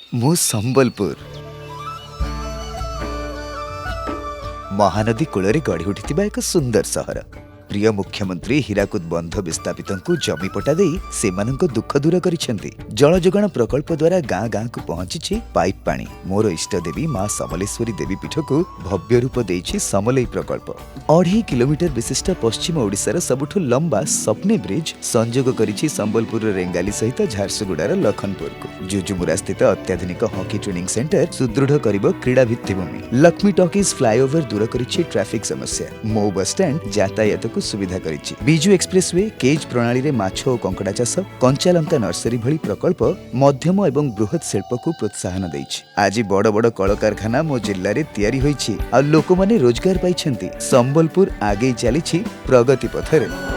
ମୁଁ ସମ୍ବଲପୁର ମହାନଦୀ କୂଳରେ ଗଢ଼ି ଉଠିଥିବା ଏକ ସୁନ୍ଦର ସହର। ପ୍ରିୟ ମୁଖ୍ୟମନ୍ତ୍ରୀ ହୀରାକୁଦ ବନ୍ଧ ବିସ୍ଥାପିତଙ୍କୁ ଜମି ପଟା ଦେଇ ସେମାନଙ୍କ ଦୁଃଖ ଦୂର କରିଛନ୍ତି। ଜଳ ଯୋଗାଣ ପ୍ରକଳ୍ପ ଦ୍ୱାରା ଗାଁ ଗାଁକୁ ପହଞ୍ଚିଛି ପାଇପ୍ ପାଣି। ମୋର ଇଷ୍ଟ ଦେବୀ ମା ସମଲେଶ୍ୱରୀ ଦେବୀ ପୀଠକୁ ଭବ୍ୟ ରୂପ ଦେଇଛି ସମଲେଇ ପ୍ରକଳ୍ପ। 2.5 କିଲୋମିଟର ବିଶିଷ୍ଟ ପଶ୍ଚିମ ଓଡ଼ିଶାର ସବୁଠୁ ଲମ୍ବା ସପ୍ନେ ବ୍ରିଜ୍ ସଂଯୋଗ କରିଛି ସମ୍ବଲପୁରର ରେଙ୍ଗାଲି ସହିତ ଝାରସୁଗୁଡ଼ାର ଲଖନପୁରକୁ। ଯୁଯୁମୁରା ସ୍ଥିତ ଅତ୍ୟାଧୁନିକ ହକି ଟ୍ରେନିଂ ସେଣ୍ଟର ସୁଦୃଢ଼ କରିବ କ୍ରୀଡ଼ା ଭିତ୍ତିଭୂମି। ଲକ୍ଷ୍ମୀ ଟକିଜ୍ ଫ୍ଲାଏଓଭର ଦୂର କରିଛି ଟ୍ରାଫିକ୍ ସମସ୍ୟା। ମୋ ବସଷ୍ଟାଣ୍ଡ ଯାତାୟାତକୁ ସୁବିଧା କରିଛି। ବିଜୁ ଏକ୍ସପ୍ରେସ we, cage ପ୍ରଣାଳୀରେ ମାଛ ଓ କଙ୍କଡ଼ା ଚାଷ, କଞ୍ଚାଲଙ୍କା ନର୍ସରୀ ଭଳି ପ୍ରକଳ୍ପ ମଧ୍ୟମ ଏବଂ ବୃହତ୍ ଶିଳ୍ପକୁ ପ୍ରୋତ୍ସାହନ ଦେଇଛି। ଆଜି ବଡ଼ ବଡ଼ କଳକାରଖାନା ମୋ ଜିଲ୍ଲାରେ ତିଆରି ହୋଇଛି ଆଉ ଲୋକମାନେ ରୋଜଗାର ପାଇଛନ୍ତି। ସମ୍ବଲପୁର ଆଗେଇ ଚାଲିଛି ପ୍ରଗତି ପଥରେ।